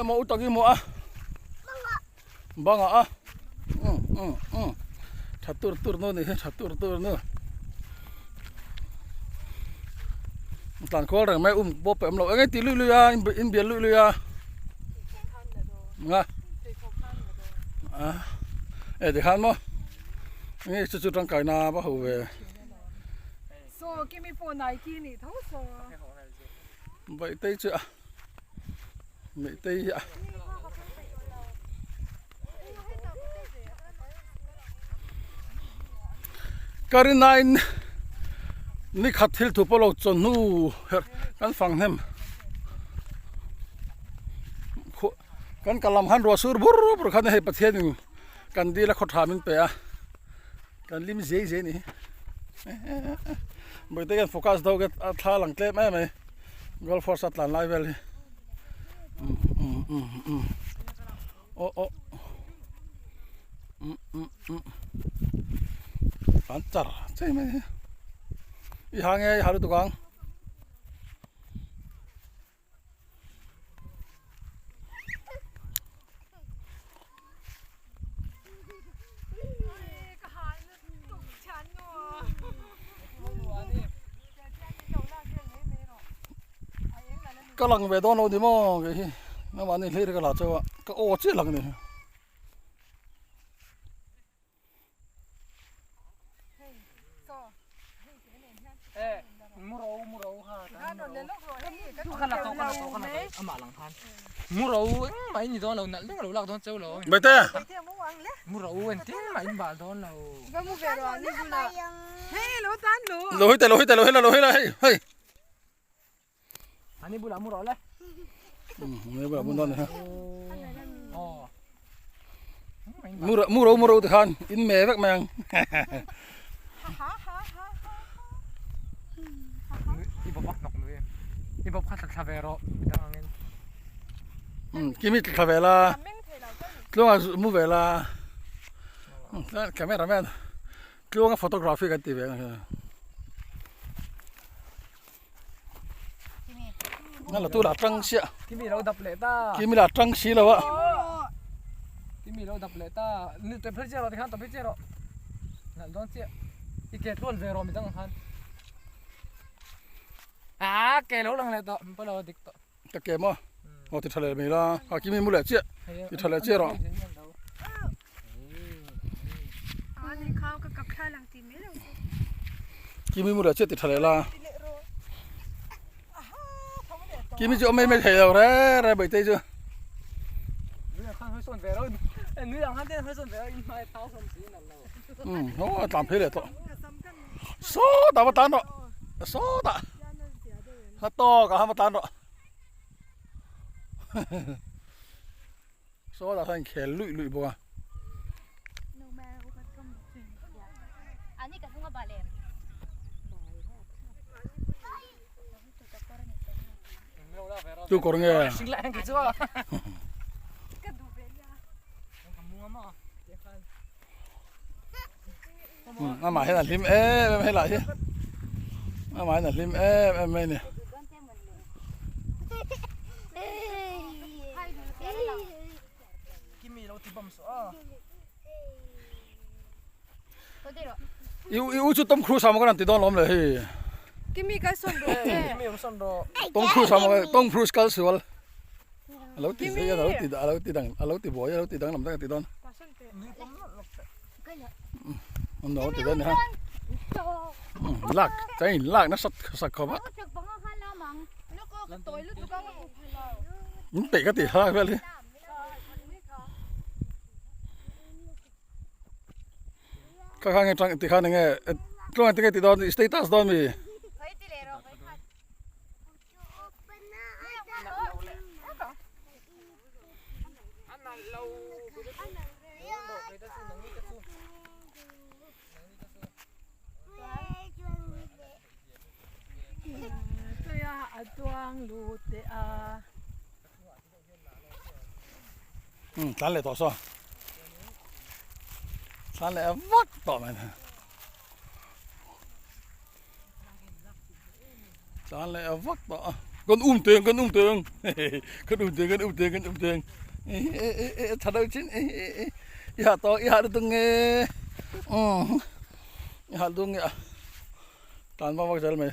Khawi maw u tak i hmuh a? Bangah a. Um um um. Tha tur tur nu nih hi tha tur tur nu. Tlan kual reng mai um pawh pe awm lo. Eng nge ti lui lui a in bial lui lui a. Nga. A. E tikhan maw. Eng nge chu chu tangkai na va ho ve. Saw kimi pawh Nike nih tho saw. Vaihtei chu a Meihtei hi a Ka rinain ni khat thil thu pawh lo chawhnu herh kan fang hnem kan kal lam khan ruah sur bur bur khan hei Pathianin kan dil a khawtha min pe a. Kan lim zei zei ni Bawihte hian focus deuh ka a thla lang tlem em mai golf course a tlan lai vel hi um um um um aw aw um um um an char chei mai hi i ha nge i ha lutuk ang. Ka lang ve dawn lo ni maw kei hi nangmahni hlir ka la chauh a ka aw chiah lang a ni. Baite. Lo hi te lo hi te lo hi la lo hi la hei hei. Ani bulah mu rawh le. Ani bulah mu dawn ha. Mu mu ro mu ro ti khan in me vek mai ang. I bawp a hnawk nui. I bawp kha thla thla ve rawh midang angin. Kimi thla ve la. Tluanga mu ve la. Cameraman. Tluanga photography kan ti ve ang. Na la tu la tang sia. Kimi lo dap leh ta. Kimi la tang si lo a. Kimi lo dap leh ta. Ni te phel che ro ti khan to phel che ro. Na don che. I ke tluan ve ro mi dang khan. A ke lo lang leh to. Pa lo dik to. Ka ke maw. Aw ti tha leh mai la. A kimi mu leh chiah. Ti tha leh chiah ro. Ani khau ka kap thla lang ti mai lo. Kimi mu leh chiah ti tha leh la. Kimi chu mai mai thei lo re re bai te chu. Um ho tlan phei leh tawh. Saw ta va tlan rawh. Saw ta. Hla tawk a hama tlan rawh. Saw lah khan khel luih luih bawk a. Tu kawr nge? Amah hian a hlim em em helai hi amah hian a hlim em em mai a ni. I u chu Tom Cruise ang maw ka rawn ti dawn lawm le hei. Tom Cruise ang maw Tom Cruise kal sual. A lo ti zui a lo ti a lo ti dang a lo ti buai a lo ti danglam vek a ti dawn. An lo ti dawn ni ha. Lak chai in lak nasa sak khawp a. In peih ka ti thlak vel hi. Kha kha nge tang ti khan enge tluang ti dawn status dawn mi. Tlan leh tawh saw tlan leh vak tawh mai tlan leh vak tawh a. Kan um teng kan um teng kan um teng kan um teng kan um teng tha deuh chin i hah tawh i hah lutuk nge i hah lutuk nge a tlan vak vak zel mai.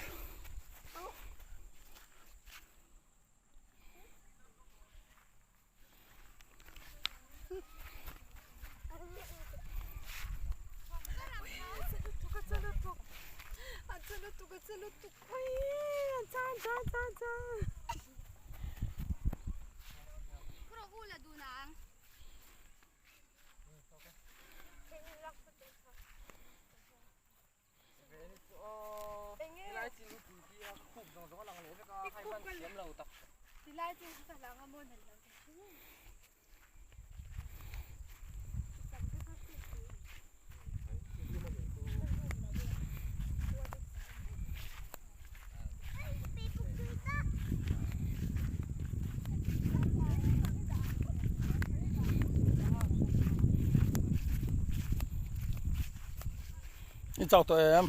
I chau tawh em?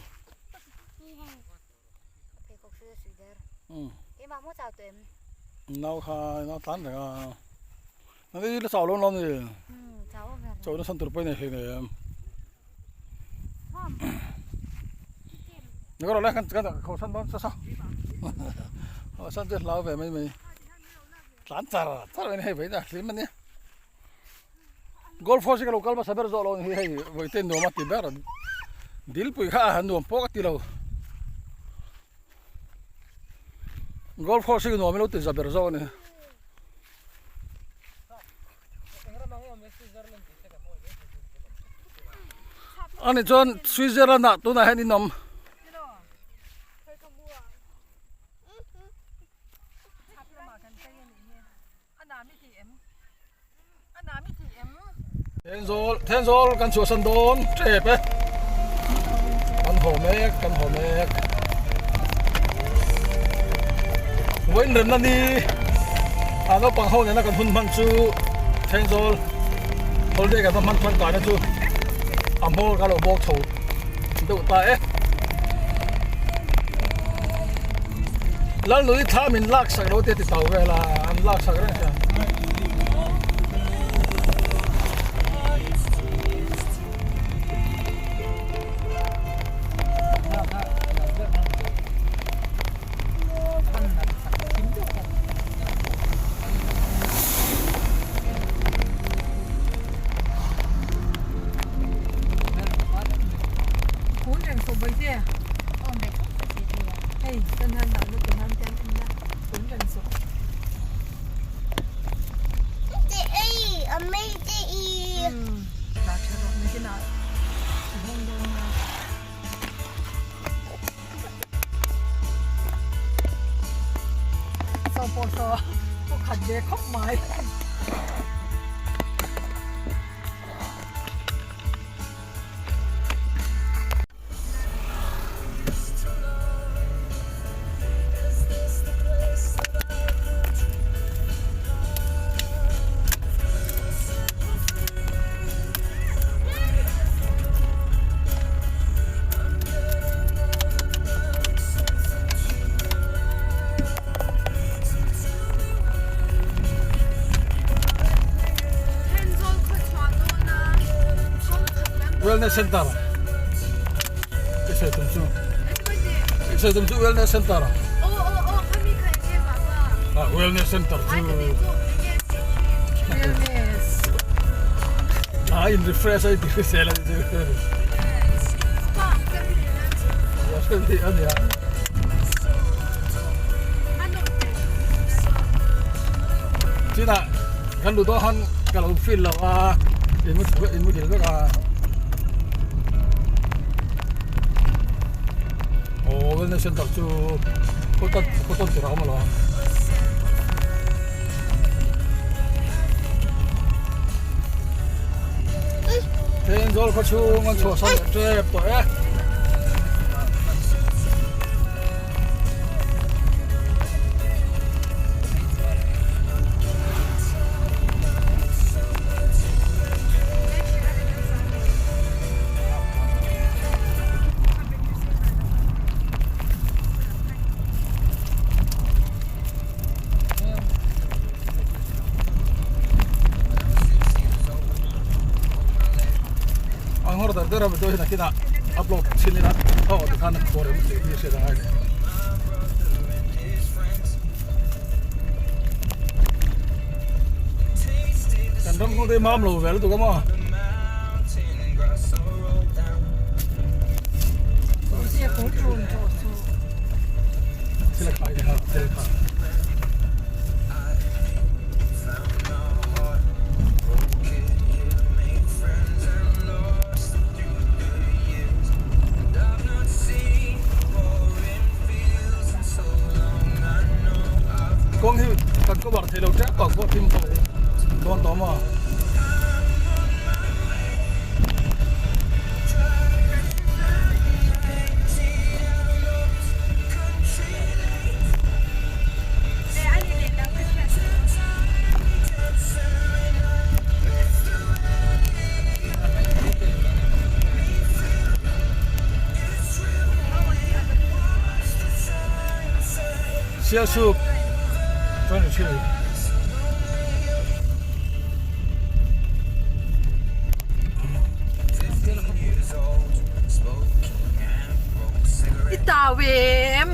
Nau kha nau tlan reng a. Nang i la chau lo lo ni. Chau na san tur pawh i nei hlei nei em. Ni ka rawh le kan kan kho san dawn sa sa. Kho san chu hlau ve mai mai. Tlan char char mai ni hei vawiin a hlim a nia. Golf course hi ka lo kal hmasa ber zawh lo ni hei vawiin te nuam a ti ber dilpui kha a nuam pawh ka ti lo golf course hi nuam i lo ti za ber zawk a ni. Ani chuan Switzerland ah tunah hian in awm. Thenzawl Thenzawl kan chhuahsan dawn tep e kan haw mek kan haw mek vawiin remna ni a naupang ho nena kan hun hman chu Thenzawl holiday kan va hman than taina chu a hmawr ka lo bawk chho deuh ta e. Lalnui thla min lak sak lo te ti tau vel a an lak sak reng sia. Wellness Center i sawi tum chu i sawi tum chu Wellness Center a Wellness Center chu a in refresh a in ti hrisel a ni chu a nia. Chinah kan duh dawn khan ka lo feel lo a in mu in mu thil vek a aw wellness center chu kawt kawt tur a awm alawm. Thenzawl khaw chhung an chhuahsan leh tep tawh e. record der der a video hi nakinah upload chhin ila aw tikhan a rem tih hi hriat a ngai leh. Kan ram kawng te hi mam lo ve lutuk a maw. Thil a khai leh a thil kha. Kawng hi kan cover thei lo tep a pawh thim tawh dawn tawh maw. Sialsuk chuan i hrilh. I tau em?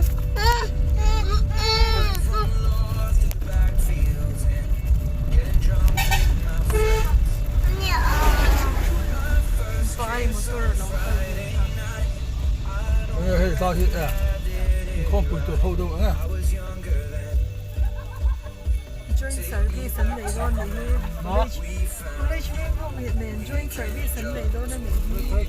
Vai motor lo kal ve kha. Enge hei ta hi e inkhawmpui tur ho deuh ang e. Joint service an nei dawn a nih hi. College veng ho nen joint service an nei dawn a nih hi.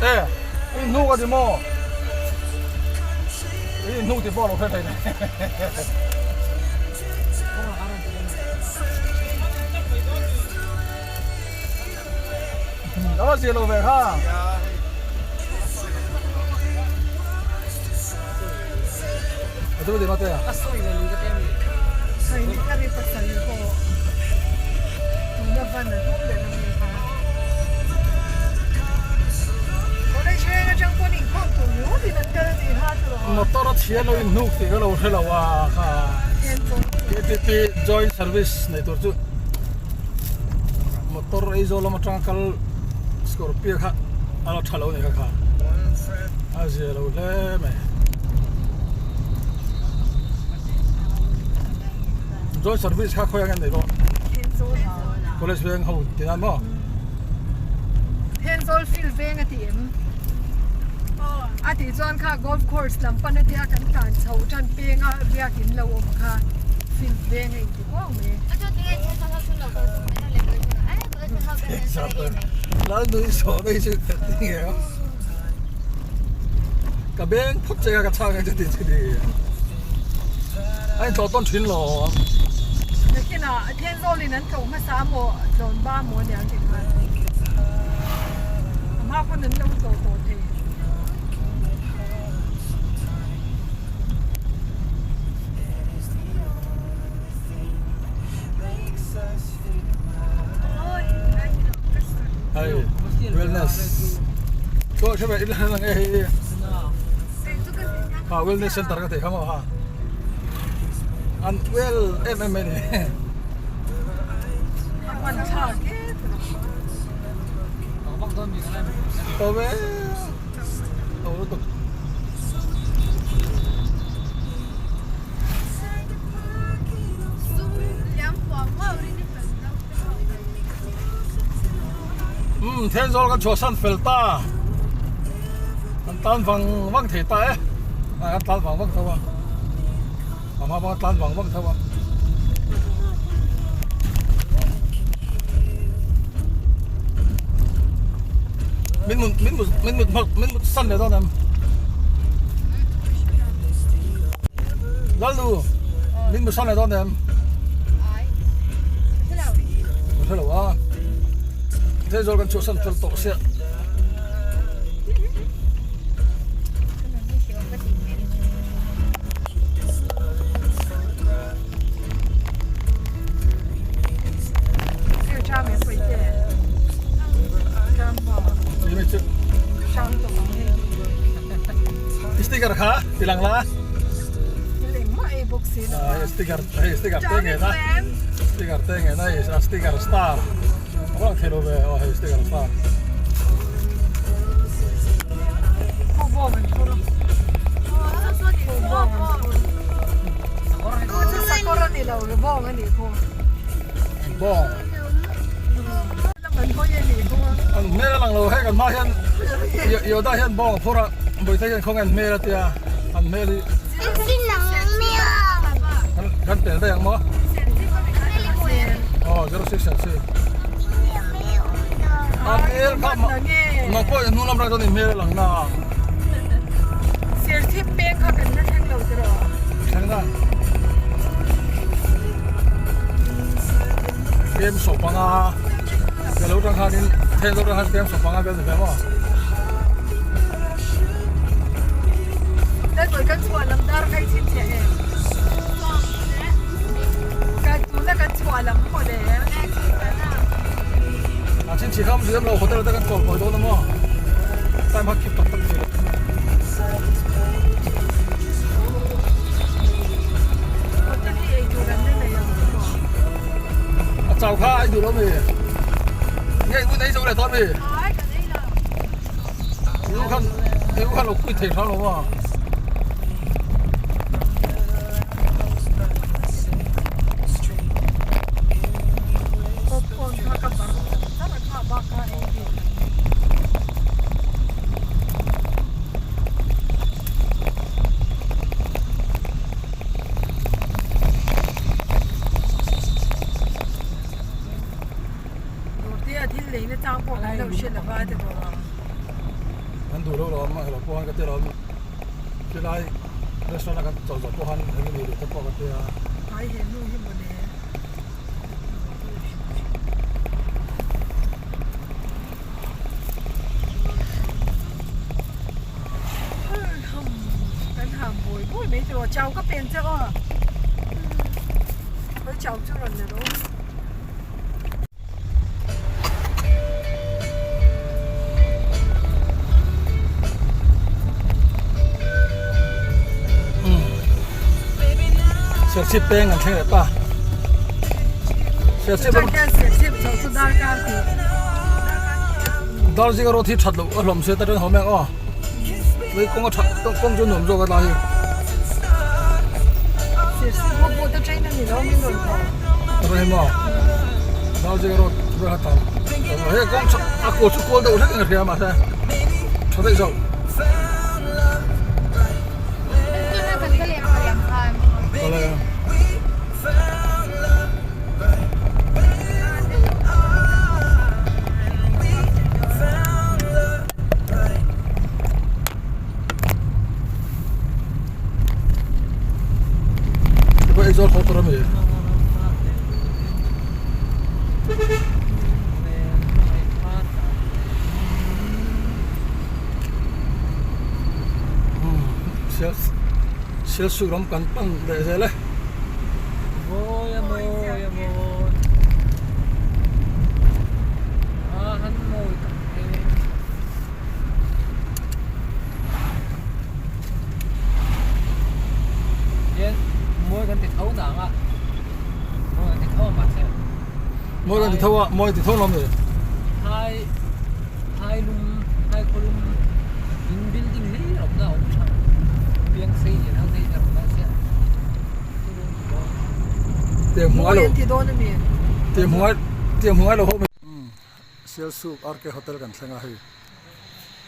E i hnuk a ti maw i hnuk ti pawh a lo hre thei Đó là gì lộ về ha? A tu di mate a. Hei ni kha ri pasal pawh tuna van a tum leh na mi kha. College veng atang pawn inkhawm tur ringawt in an kal a nih kha tiraw? Motor a chhia lo in hnuk tih ka lo hre lo a kha. KTP joint service nei tur chu motor Aizawl lam atanga kal Scorpio kha a la tha lo a ni kha kha a zia lo hle mai joint service kha khawi ang en nei dawn college veng ho ti nan maw Thenzawl field veng a ti em a tih chuan kha golf course lam pan a tia kan tlan chho tan peng a biakin lo awm kha field veng a inti kuau mai. Ka beng phawt che a ka chhang ang che tih chu ni a intlawh tawn thin lo ang. Nakinah Thenzawlin an tlawh hmasa maw tlawn ba maw aniang tih khan a hma pawn an lo tlawh tawh thei. Hei wellness chuan hre ve ila lang e hei ha wellness center ka tih kha maw ha an well em em mai ni to ve to lutuk. Umm Thenzawl kan chhuahsan fel ta kan tan vang vang thei ta e a kan tlan vang vang tho a a hma pawh kan tlan vang vang tho a. Min mut min mut min mut hmak min mut san leh dawn em Lalu min mut san leh dawn em Hre lo a Thenzawl kan chhuahsan fel tawh sia. Tilang la. Thil engmah ei bawk si lo a. Sticker hei sticker te nge na. Sticker te nge na hei sticker star. A va lang thei lo ve aw hei sticker star. Khu bawng an phur a. Khu bawng an phur. Khu chu sakawr a ni lo ri bawng a nih khu. Bawng. An hawi a nih khu. An hmel a lang lo hei kan hma hian Yoda hian bawng a phur a Bawihte hian khawnge an hmel a tia an hmel hi kan tel daih ang maw aw 06 an si a hmel kha nang pawh hnung lam rang chuan i hmel a lang na a Serchhip peng kha kan la thleng lo tiraw thleng na Kem sawh panga ka lo tang khanin then lo tang khan kem sawh panga vel ni ve maw. Dai kawi kan chhuah lam dar khai chhin che em. Kan tuna kan chhuah lam maw le. A chin chi kham zem lo hotel te kan kawl kawi dawn a maw. Time ha kip tak tak thei lo. Hotel hi ei tur an la nei ang chu maw. A chau kha ai duh lo mi. Nge i un ei zo leh tawh mi. Ai kan ei lo. I u khan i u khan lo pui thei hram lo maw. Popcorn kha ka bar char char a kha bak kha ei bik. Dawrte a thil lei na chang pawh kan lo hre lova te pawh a. Kan duh lo lo a helo pawh han ka ti lo chulai restaurant a kan chawlh zawh pawh han eng emaw duh te pawh ka ti a. Ai he nu hi mawle. Kan ham buai buai mai tiraw chau ka pen che aw Khawi chau chu rawn la rawh. Serchhip peng an thleng leh ta. Serchhip Serchhip chho chu darkar tih. Darzinga road hi that loh a hlawm se ta chuan haw mek aw. Tui kawng a tha kawng chu nuam zawk a tlai hi. Tara hi maw Darzinga road vel kha tam hei kawng a kawl chu kawl deuh hlek ang a hria mahse tha daih zawk. Eba exhaust ho tur ami. Sial sial su ram kan pan leh zel e. Mawi a mawi a mawi. A han mawi tak e. Hian mawi kan ti tho nang a. Mawi kan ti tho a mahse. Mawi kan ti tho a, mawi ti tho lo mi. Phai phai lum phai khaw lum in building hlir a awm na a awm tha. Piang sei lian ho te hi a awm na chiah. Tiang hmu ngai lo. Mawi an ti dawn a mi. Tiang hmu ngai tiang hmu ngai lo ho mi. Sialsuk RK Hotel kan thleng a hei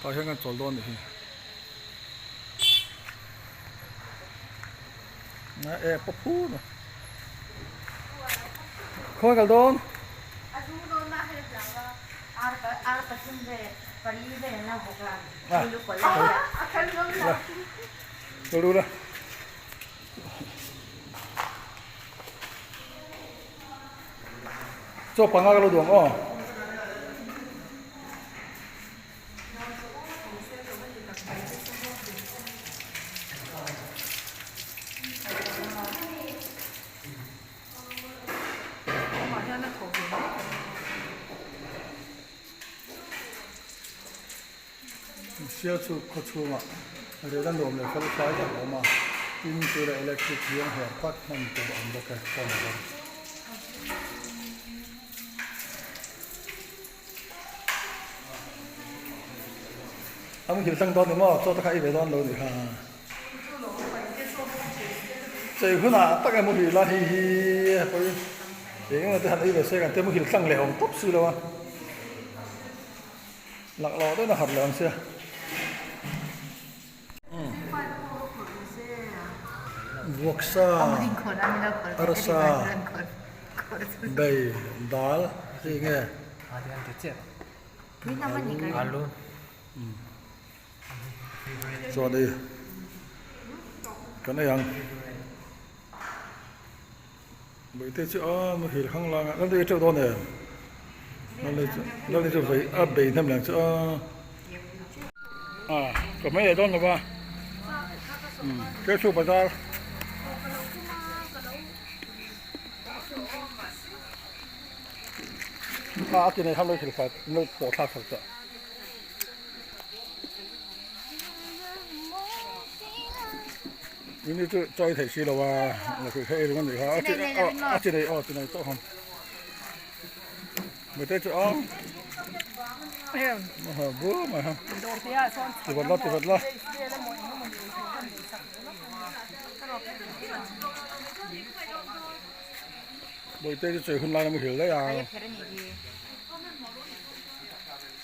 tah hian kan chawl dawn a nih hi na e pawp phur a khawi kal dawn a lu la. Chaw panga ka lo duh ang aw. Sialchuk khaw chhungah. Rel a nuam leh fel fai tak a awm a tin tunah electric hian her tak hman tur a awm bawk e phone ah. A muhil tlang dawn ni maw chaw te kha ei ve dawn lo ni kha chei hunah tak e muhil a hei hi pawi eng emaw te han ei ve se kan te muhil tlang leh awm tawp si lo a laklawh deuhin a harh leh ang sia. Vuaksa, arsa, bei, dal hei enge? Alu. Chuan hei kan ei ang. Bawihte chu a muhil hang lang a, Lalni teuh dawn em? Lalni chu Lalni chu vei a bei hnem lang chu a. A ka hmei leh dawn lo va Kesu bazar. A a ti nei khan lo thil fai lo pawh thlak sak chah. Ini chu chawi theih si lo a lakhuih kha ei ringawt nih kha a chi a chi nei aw chi nei tawh hawm mite chu a bur mai ha ti vat la ti vat la. Bawihte chu chawi hun lai a muhil daih a.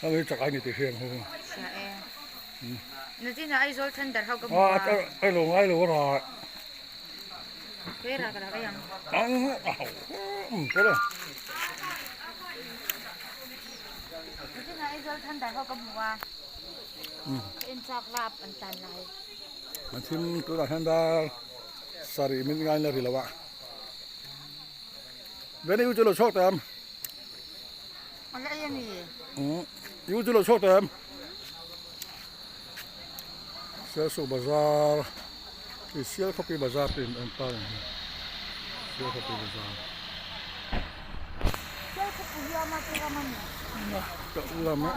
Hei hi chak ai ni tih hria ang ho. Hria e. Natina Aizawl Thunder ho ka hmu a. A lo ngai lo a ra. Khawi ra ka rak ei ang. Ang a ho um pawh le. Natina Aizawl Thunder ho ka hmu a. Ka en chak lap an tlan lai. An thim tunah hian dar sarih min ngaina ri lo a. Veni u chu lo chhuak teh am. A la ei a mi? Umm i chu lo chhuak teh em? Sialsuk bazar i Sialkhawpui bazar tih in en ta ang hi Sialkhawpui bazar. Sialkhawpui hi ama te ram a ni. Ka lam a.